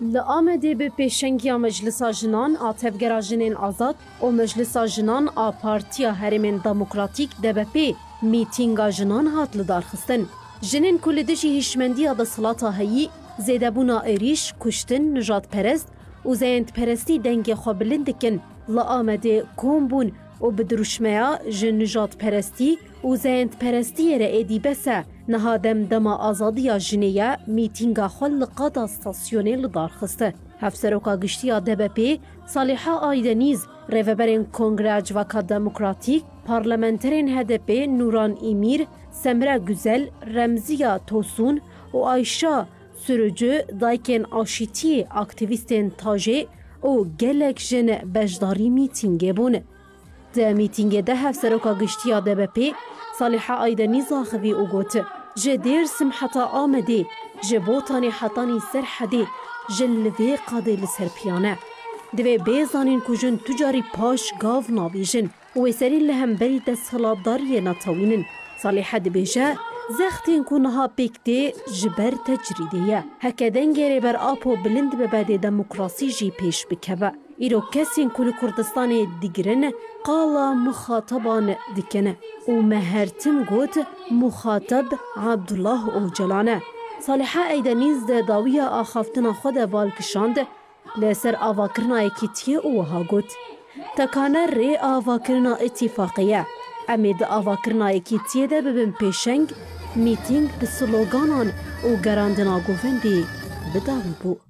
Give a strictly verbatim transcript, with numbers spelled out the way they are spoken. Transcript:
Li Amedê bi pêşengiya Meclisa Jinan a Tevgera Jinên Azad û Meclisa Jinan a Partiya Herêmên Demokratîk, D B P, mîtînga jinan hat lidarxistin. Jinên ku li dijî hişmendiya desthilata heyî, zêdebûna êrîş, kuştin, nijadperest û zayendperestî dengê xwe bilind dikin, li Amedê kom bûn û bi dirûşmeya ji nijadperestî û zayendperestiyê re êdî bes e, niha dem dema azadiya jinê ye, mîtînga xwe li qada stasyonê li dar xiste. Hevseroka giştî ya D B P, Saliha Aydenîz, rêveberên Kongreya Civaka Demokratîk, parlamenterên H D P Nûran Îmîr, Semra Güzel, Remziya Tosun û Ayşa Sürücü, dayikên aşîtiyê, aktîvîstên tajê û gelek jin beşdarî mîtîngê bûn. Di mîtîngê de Hevseroka Giştî ya D B P, Saliha Aydenîz axivî û got, ji Dêrsim heta Amedê, ji Botanê hetanî Serhedê, jin li vê qadê li ser piyan e. Divê bê zanîn ku jin tu carî paş gav nabêjin û wê serî li hemberî desthilatdariyê netewînin. Saliha dibêje, zextên ku niha pêk tê ji ber tecrîdê ye. Heke dengê Rêber Apo bilind bibe dê demokrasî jî pêş bikeve. Îro kesên ku li Kurdistanê digirin qala muxataban dikin û me her tim got muxatab Abdullah Ocalan e. Saliha Eydenîz di dawiya axaftina xwe de bal kişand, li ser avakirina yekîtiyê û wiha got, tekane rê avakirina îtîfaqê ye. Em ê di avakirina yekîtiyê de bibin pêşeng, mîtîng bi sloganan û gerandina govendê bi dawî bû.